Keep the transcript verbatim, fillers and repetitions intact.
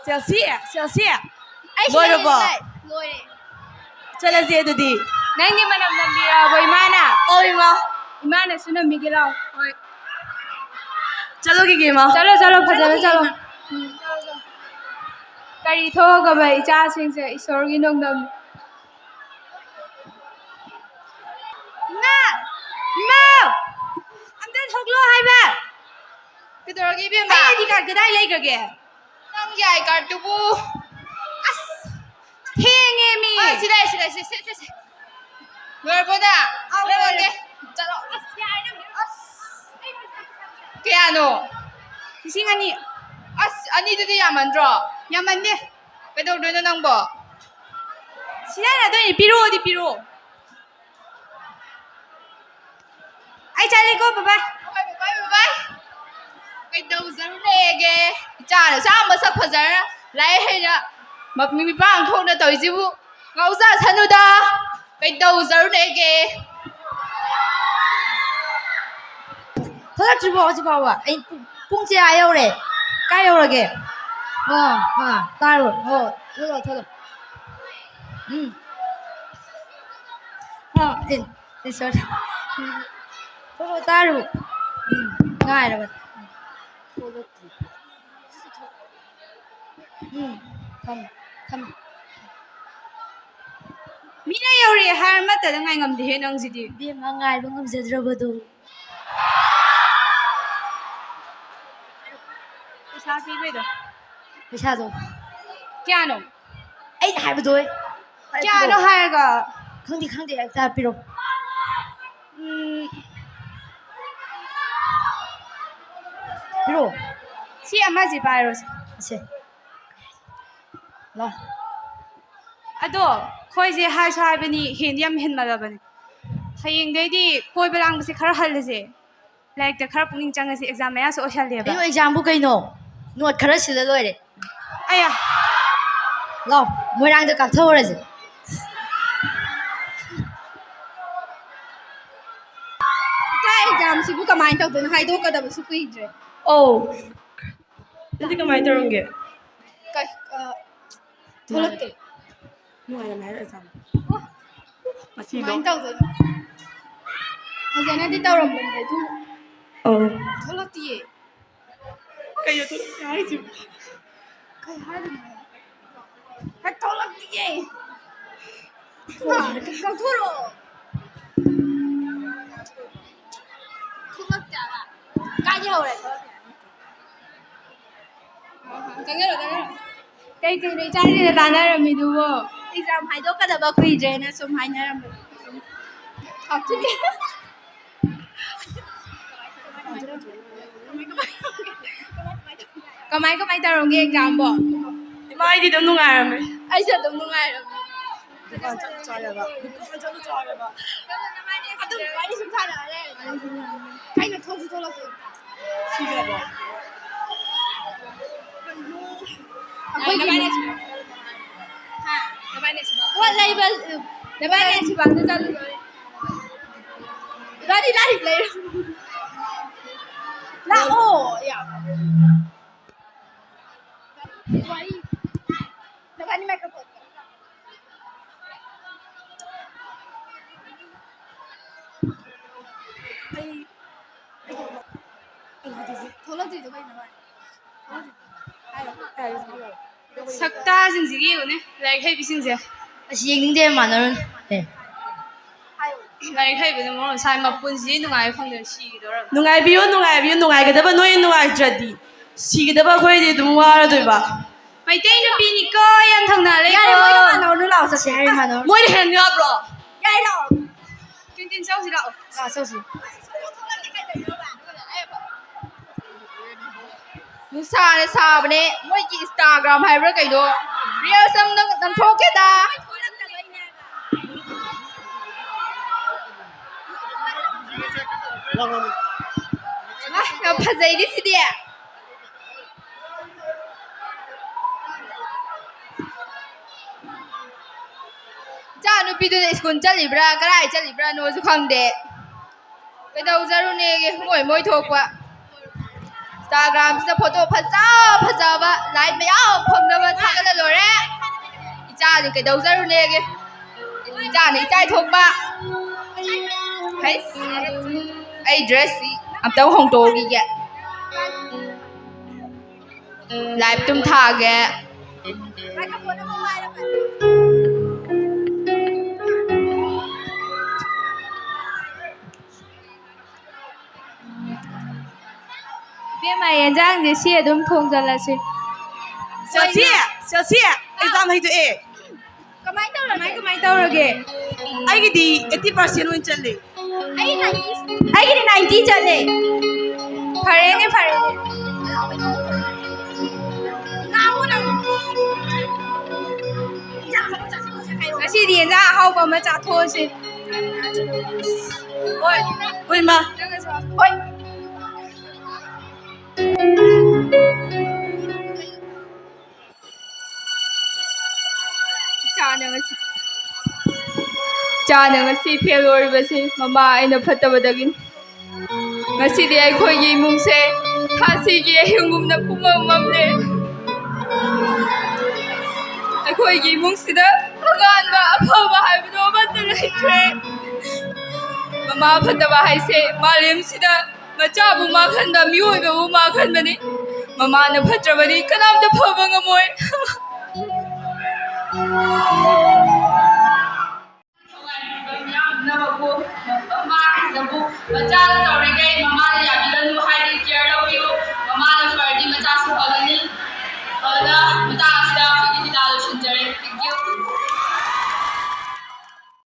ꯁꯦꯜꯁꯤ, ꯁꯦꯜꯁꯤ꯫ ꯑꯩ ꯂꯣꯏꯔꯕꯣ? ꯁꯤꯗ ꯂꯩ꯫ ꯂꯣꯏꯔꯦ꯫ ꯆꯠꯂꯁꯦ ꯑꯗꯨꯗꯤ꯫ ꯅꯪꯒꯤ ꯃꯅꯝ ꯅꯝꯕꯤꯔꯛꯑꯕꯣ ꯏꯃꯥꯅ? ꯑꯧ, ꯏꯃꯥ꯫ ꯏꯃꯥꯅꯁꯨ ꯅꯝꯕꯤꯒꯦ ꯂꯥꯎ꯫ ꯍꯣꯏ꯫ ꯆꯠꯂꯨꯈꯤꯒꯦ, ꯏꯃꯥ꯫ ꯆꯠꯂꯣ, ꯆꯠꯂꯣ, ꯐꯖꯅ ꯆꯠꯂꯨꯈꯤꯒꯦ, ꯆꯠꯂꯣ꯫ ꯏꯃꯥ꯫ ꯎꯝ, ꯆꯠꯂꯣ, ꯆꯠꯂꯣ꯫ ꯀꯔꯤ ꯊꯣꯛꯑꯒꯕ ꯏꯆꯥꯁꯤꯡꯁꯦ ꯏꯁꯣꯔꯒꯤ ꯅꯣꯡꯗꯝ꯫ ꯏꯃꯥ! ꯏꯃꯥ! ꯑꯝꯇ ꯊꯣꯛꯂꯛꯑꯣ ꯍꯥꯏꯕ! ꯀꯩꯗꯧꯔꯒꯦ, ꯏꯕꯦꯝꯃ? ꯑꯩ ID card ꯀꯗꯥꯏ ꯂꯩꯈ꯭ꯔꯒꯦ? ꯅꯪꯒꯤ I card ꯇꯨꯕꯨ? ꯑꯁ! ꯊꯦꯡꯉꯦ ꯃꯤ! ꯑꯥ, ꯁꯤꯗ, ꯁꯤꯗ, ꯁꯤ, ꯁꯤ, ꯁꯤ, ꯁꯤ꯫ ꯂꯣꯏꯔꯕꯣ ꯅꯪ? ꯑꯧ, ꯂꯣꯏꯔꯦ꯫ ꯂꯣꯏꯔꯦ꯫ ꯆꯠꯂꯣ꯫ ꯑꯁ, ꯌꯥꯔꯦ ꯅꯪ꯫ ꯑꯁ! ꯀꯌꯥꯅꯣ? ꯂꯤꯁꯤꯡ ꯑꯅꯤ꯫ ꯑꯁ, ꯑꯅꯤꯗꯨꯗꯤ ꯌꯥꯝꯃꯟꯗ꯭ꯔꯣ? ꯌꯥꯝꯃꯟꯗꯦ꯫ ꯀꯩꯗꯧꯗꯣꯏꯅꯣ ꯅꯪꯕꯣ? ꯁꯤꯖꯤꯟꯅꯗꯣꯏꯅꯦ, ꯄꯤꯔꯛꯑꯣꯗꯤ ꯄꯤꯔꯛꯑꯣ꯫ ꯑꯩ ꯆꯠꯂꯦꯀꯣ, bye bye꯫ ꯍꯣꯏ, bye bye, bye bye꯫ ꯀꯩꯗꯧꯖꯔꯨꯅꯦꯒꯦ? ꯏꯆꯥꯅ ꯁꯥ ꯃꯁꯛ ꯐꯖꯔ, ꯂꯥꯏꯔꯤꯛ ꯍꯩꯔ, ꯃ-, ꯃꯤꯄꯥꯟ ꯊꯣꯛꯅ ꯇꯧꯔꯤꯁꯤꯕꯨ ꯉꯥꯎꯖꯁꯅꯨꯗ꯫ ꯀꯩꯗꯧꯖꯔꯨꯅꯦꯒꯦ? ꯊꯣꯛꯂꯛꯇ꯭ꯔꯤꯕꯣ ꯍꯧꯖꯤꯛ ꯐꯥꯎꯕ? ꯑꯩ ꯄꯨꯡ, ꯄꯨꯡꯁꯦ ꯑꯥ ꯌꯧꯔꯦ꯫ ꯀꯥꯏ ꯌꯧꯔꯒꯦ? ꯑꯥ, ꯑꯥ, ꯇꯥꯔꯣ꯫ ꯍꯣ, ꯊꯣꯛꯂꯛꯑꯣ, ꯊꯣꯛꯂꯛꯑꯣ꯫ ꯎꯝ꯫ ꯑꯥ, ꯑꯦ, ꯑꯦ, sorry꯫ ꯎꯝ꯫ ꯊꯣꯛꯂꯛꯑꯣ, ꯇꯥꯔꯣ꯫ ꯎꯝ, ꯉꯥꯏꯔꯕꯅꯦ꯫ ꯊꯣꯛꯂꯛꯇ꯭ꯔꯤ꯫ ꯎꯝ, ꯊꯝꯃꯦ, ꯊꯝꯃꯦ꯫ ꯃꯤꯅ ꯌꯧꯔꯛꯑꯦ ꯍꯥꯏꯔ ꯃꯇꯗ ꯉꯥꯏ ꯉꯝꯗꯦꯍꯦ ꯅꯪꯁꯤꯗꯤ꯫ ꯏꯕꯦꯝꯃ, ꯉꯥꯏꯕ ꯉꯝꯖꯗ꯭ꯔꯕꯗꯣ꯫ ꯄꯩꯁꯥ ꯄꯤꯕꯩꯗꯣ꯫ ꯄꯩꯁꯥꯗꯣ꯫ ꯀꯌꯥꯅꯣ? ꯑꯩꯅ ꯍꯥꯏꯕꯗꯣ ꯍꯦ꯫ ꯀꯌꯥꯅꯣ ꯍꯥꯏꯔꯒ? ꯈꯪꯗꯦ, ꯈꯪꯗꯦ, ꯍꯦꯛꯇ ꯄꯤꯔꯣ꯫ ꯎꯝ꯫ ꯄꯤꯔꯣ꯫ ꯁꯤ ꯑꯃꯁꯤ ꯄꯥꯏꯔꯣꯁꯦ꯫ ꯁꯦ꯫ ꯂꯥꯎ꯫ ꯑꯗꯣ ꯑꯩꯈꯣꯏꯁꯦ ꯍꯥꯏꯁꯨ ꯍꯥꯏꯕꯅꯤ, ꯍꯦꯟꯗꯤ ꯌꯥꯝ ꯍꯦꯟꯃꯜꯂꯕꯅꯤ꯫ ꯍꯌꯦꯡꯗꯩꯗꯤ ꯀꯣꯏꯕ ꯂꯥꯡꯕꯁꯦ ꯈꯔ ꯍꯜꯂꯁꯦ꯫ ꯂꯥꯏꯔꯤꯛꯇ ꯈꯔ ꯄꯨꯛꯅꯤꯡ ꯆꯪꯉꯁꯤ, exam ꯃꯌꯥꯁꯨ ꯑꯣꯏꯁꯜꯂꯦꯕ꯫ ꯑꯩꯌꯣ, examꯕꯨ ꯀꯩꯅꯣ? Note ꯈꯔ ꯁꯤꯜꯂ ꯂꯣꯏꯔꯦ꯫ ꯑꯌꯥ꯫ ꯂꯥꯎ, ꯃꯣꯏꯔꯥꯡꯗ ꯀꯥꯞꯊꯧꯔꯁꯦ꯫ ꯏꯀꯥꯏ, examꯁꯤꯕꯨ ꯀꯃꯥꯏꯅ ꯇꯧꯗꯣꯏꯅꯣ? ꯍꯥꯏꯗꯣꯛꯀꯗꯕꯁꯨ ꯀꯨꯏꯗ꯭ꯔꯦ꯫ ꯑꯧ꯫ ꯑꯗꯨꯗꯤ ꯀꯃꯥꯏꯅ ꯇꯧꯔꯝꯒꯦ? ꯀꯩ ꯑ, ꯊꯣꯛꯂꯛꯇꯦ꯫ ꯅꯨꯡꯉꯥꯏꯔꯝꯃꯦ ꯍꯥꯏꯔꯣ ꯑꯦꯛꯖꯥꯝ? ꯉꯁꯤꯗꯣ ꯀꯃꯥꯏꯅ ꯇꯧꯗꯣꯏꯅꯣ? ꯐꯖꯅꯗꯤ ꯇꯧꯔꯝꯕꯅꯦ ꯑꯗꯨ꯫ ꯑꯧ꯫ ꯊꯣꯛꯂꯛꯇꯤꯌꯦ꯫ ꯀꯩꯅꯣ ꯊꯣꯛꯂꯛꯇꯦ ꯍꯥꯏꯁꯤꯕꯣ? ꯀꯩ ꯍꯥꯏꯗꯣꯏꯅꯣ? ꯍꯦꯛ ꯊꯣꯛꯂꯛꯇꯤꯌꯦ꯫ ꯂꯧꯊꯣꯔꯛꯑꯣ꯫ ꯊꯣꯛꯂꯛꯇꯦ ꯍꯥꯏꯕ꯫ ꯀꯥꯏꯗꯩ ꯍꯧꯔꯦ? ꯊꯣꯛꯂꯛꯇꯦ꯫ ꯆꯪꯁꯤꯜꯂꯣ, ꯆꯪꯁꯤꯜꯂꯣ꯫ ꯀꯩ ꯀꯩꯅꯣ ꯏꯆꯥꯁꯤꯡꯅ ꯇꯥꯟꯅꯔꯝꯃꯤꯗꯨꯕꯣ? ꯑꯦꯛꯖꯥꯝ ꯍꯥꯏꯗꯣꯛꯀꯗꯕ ꯀꯨꯏꯗ꯭ꯔꯦꯅ ꯁꯨꯝ ꯍꯥꯏꯅꯔꯝꯕꯅꯤ꯫ ꯍꯥꯞꯆꯤꯜꯂꯦ꯫ ꯀꯃꯥꯏ ꯀꯃꯥꯏ ꯇꯧꯔꯝꯒꯦ ꯑꯦꯛꯖꯥꯝꯕꯣ? ꯏꯃꯥ, ꯑꯩꯗꯤ ꯑꯗꯨꯝ ꯅꯨꯡꯉꯥꯏꯔꯝꯃꯦ꯫ ꯑꯩꯁꯨ ꯑꯗꯨꯝ ꯅꯨꯡꯉꯥꯏꯔꯝꯃꯦ꯫ ꯗꯨꯀꯥꯟ ꯆꯠꯂꯨ ꯆꯥ ꯌꯥꯕ꯫ ꯗꯨꯀꯥꯟ ꯆꯠꯂꯨ ꯆꯥ ꯌꯥꯕ꯫ ꯑꯗꯨꯝ ꯋꯥꯔꯤ ꯁꯨꯝ ꯁꯥꯟꯅꯔ ꯂꯩꯔꯦ꯫ ꯀꯩꯅꯣ ꯊꯣꯛꯁꯨ ꯊꯣꯛꯂꯛꯇꯦ꯫ ꯁꯤꯈ꯭ꯔꯕꯣ? ꯑꯩꯈꯣꯏꯒꯤ ꯅꯕꯥꯅꯤ ꯑꯁꯤꯕ-, ꯍꯥ? ꯅꯕꯥꯅꯤ ꯑꯁꯤꯕ-, ꯄꯣꯠ ꯂꯩꯕ, ꯅꯕꯥꯅꯤ ꯑꯁꯤꯕ ꯑꯝꯇ ꯆꯠꯂꯨꯔꯣꯏ꯫ ꯏꯕꯥꯅꯤ ꯂꯥꯏꯔꯤꯛ ꯂꯩꯔ-, ꯂꯥꯛꯑꯣ꯫ ꯌꯥ꯫ ꯋꯥꯔꯤ꯫ ꯅꯕꯥꯅꯤ ꯃꯥꯏꯀ꯭ꯔꯣꯐꯣꯟ꯫ ꯑꯩ, ꯑꯩ ꯊꯣꯛꯂꯛꯇ꯭ꯔꯤꯗꯣ ꯀꯩꯅꯣ ꯚꯥꯏ? ꯊꯣꯛꯂꯛꯇ꯭ꯔꯤꯗꯣ꯫ ꯍꯥꯏꯔꯣ꯫ ꯁꯛꯇꯥꯁꯤꯡꯁꯤꯒꯤ ꯌꯦꯡꯉꯨꯅꯦ, ꯂꯥꯏꯔꯤꯛ ꯍꯩꯕꯤꯁꯤꯡꯁꯦ꯫ ꯑꯁ, ꯌꯦꯡꯅꯤꯡꯗꯦ, ꯃꯥꯟꯅꯔꯨꯅꯦ꯫ ꯑꯦ꯫ ꯂꯥꯏꯔꯤꯛ ꯍꯩꯕꯅ ꯃꯔꯣꯜ ꯑꯃ ꯁꯥꯏ, ꯃꯄꯨꯟꯁꯤ ꯅꯨꯡꯉꯥꯏꯕ ꯐꯪꯗꯅ ꯁꯤꯒꯗꯧꯔꯕꯅꯤ꯫ ꯅꯨꯡꯉꯥꯏꯕꯤꯌꯨ, ꯅꯨꯡꯉꯥꯏꯕꯤꯌꯨ, ꯅꯨꯡꯉꯥꯏꯒꯗꯕ ꯅꯣꯏ ꯅꯨꯡꯉꯥꯏꯇ꯭ꯔꯗꯤ ꯁꯤꯒꯗꯕ ꯑꯩꯈꯣꯏꯗꯤ ꯑꯗꯨꯝ ꯋꯥꯔꯗꯣꯏꯕ꯫ ꯃꯩꯇꯩ ꯅꯨꯄꯤꯅꯤꯀꯣ, ꯌꯥꯝ ꯊꯧꯅꯥ ꯂꯩꯀꯣ꯫ ꯌꯥꯔꯦ, ꯃꯣꯏꯒ ꯃꯥꯟꯅꯧꯔꯨꯅꯨ, ꯂꯥꯛꯑꯣ, ꯆꯠꯁꯦ꯫ ꯌꯥꯔꯦ, ꯃꯥꯟꯅꯧꯔꯨꯅꯨ꯫ ꯃꯣꯏꯅ ꯍꯦꯟꯕ ꯌꯥꯕ꯭ꯔꯣ? ꯌꯥꯔꯦ, ꯂꯥꯛꯑꯣ꯫ ꯀꯦꯟꯇꯤꯟ ꯆꯧꯁꯤ ꯂꯥꯛꯑꯣ꯫ ꯑꯥ, ꯆꯧꯁꯤ꯫ ꯅꯨꯡꯁꯥꯅ ꯁꯥꯕꯅꯦ, ꯃꯣꯏꯒꯤ Instagram ꯍꯥꯏꯕ꯭ꯔꯥ ꯀꯩꯅꯣ, reels ꯑꯃ ꯅꯝ-, ꯅꯝꯊꯣꯛꯀꯦꯗ꯫ ꯑ, ꯌꯥꯝ ꯐꯖꯩꯅꯦ ꯁꯤꯗꯤ꯫ ꯏꯆꯥ ꯅꯨꯄꯤꯗꯨꯅ ꯁ꯭ꯀꯨꯜ ꯆꯠꯂꯤꯕ꯭ꯔꯥ, ꯀꯗꯥꯏ ꯆꯠꯂꯤꯕ꯭ꯔꯥꯅꯣꯁꯨ ꯈꯪꯗꯦ꯫ ꯀꯩꯗꯧꯖꯔꯨꯅꯦꯒꯦ, ꯃꯣꯏ ꯃꯣꯏ ꯊꯣꯛꯄ꯫ ꯏꯟꯁꯇꯥꯒ꯭ꯔꯥꯝꯁꯤꯗ ꯐꯣꯇꯣ ꯐꯖ ꯐꯖꯕ ꯂꯥꯏꯛ ꯃꯌꯥꯝ ꯐꯪꯅꯕ ꯊꯥꯒꯠꯂ ꯂꯣꯏꯔꯦ꯫ ꯏꯆꯥꯗꯤ ꯀꯩꯗꯧꯖꯔꯨꯅꯦꯒꯦ? ꯏꯆꯥꯅ ꯏꯆꯥ ꯊꯣꯛꯄ꯫ ꯍꯩꯁ, ꯑꯩ ꯗ꯭ꯔꯦꯁꯁꯤ ꯑꯝꯇꯪ ꯍꯣꯡꯗꯣꯛꯎꯈꯤꯒꯦ꯫ ꯂꯥꯏꯞ ꯇꯨꯝ ꯊꯥꯒꯦ꯫ ꯏꯕꯦꯝꯃ, ꯌꯦꯟꯖꯥꯡꯁꯦ ꯁꯤ ꯑꯗꯨꯝ ꯊꯣꯡꯖꯜꯂꯁꯤ꯫ ꯁꯦꯜꯁꯤ, ꯁꯦꯜꯁꯤ, ꯑꯦꯛꯖꯥꯝ ꯍꯩꯗꯣꯛꯑꯦ꯫ ꯀꯃꯥꯏ ꯇꯧꯔꯒꯦ? ꯀꯃꯥꯏ, ꯀꯃꯥꯏ ꯇꯧꯔꯒꯦ? ꯑꯩꯒꯤꯗꯤ eighty percent ꯑꯣꯏꯅ ꯆꯠꯂꯦ꯫ ꯑꯩ ninety꯫ ꯑꯩꯒꯤꯗꯤ ninety ꯆꯠꯂꯦ꯫ ꯐꯔꯦꯅꯦ, ꯐꯔꯦꯅꯦ꯫ ꯂꯥꯛꯑꯣ ꯅꯪ꯫ ꯉꯁꯤꯗꯤ ꯌꯦꯟꯖꯥꯡ ꯑꯍꯥꯎꯕ ꯑꯃ ꯆꯥꯊꯣꯛꯑꯁꯤ꯫ ꯍꯣꯏ꯫ ꯍꯣꯏ, ꯃꯥ꯫ ꯍꯣꯏ꯫ ꯏꯆꯥꯅ ꯉꯁꯤ, ꯏꯆꯥꯅ ꯉꯁꯤ ꯐꯦꯜ ꯑꯣꯏꯔꯤꯕꯁꯤ ꯃꯃꯥ ꯑꯩꯅ ꯐꯠꯇꯕꯗꯒꯤꯅꯤ꯫ ꯉꯁꯤꯗꯤ ꯑꯩꯈꯣꯏꯒꯤ ꯏꯃꯨꯡꯁꯦ ꯊꯥꯁꯤꯒꯤ ꯑꯍꯤꯡꯒꯨꯝꯅ ꯄꯨꯝꯃꯝ ꯃꯝꯂꯦ꯫ ꯑꯩꯈꯣꯏꯒꯤ ꯏꯃꯨꯡꯁꯤꯗ ꯑꯉꯥꯟꯕ ꯑꯐꯕ ꯍꯥꯏꯕꯗꯣ ꯑꯃꯠꯇ ꯂꯩꯇ꯭ꯔꯦ꯫ ꯃꯃꯥ ꯐꯠꯇꯕ ꯍꯥꯏꯁꯦ ꯃꯥꯂꯦꯝꯁꯤꯗ ꯃꯆꯥꯕꯨ ꯃꯥꯡꯍꯟꯕ, ꯃꯤꯑꯣꯏꯕꯕꯨ ꯃꯥꯡꯍꯟꯕꯅꯤ꯫ ꯃꯃꯥꯅ ꯐꯠꯇ꯭ꯔꯕꯗꯤ ꯀꯅꯥꯝꯇ ꯐꯕ ꯉꯝꯃꯣꯏ꯫ ꯃꯃꯥꯁꯤꯗꯕꯨ ꯃꯆꯥꯅ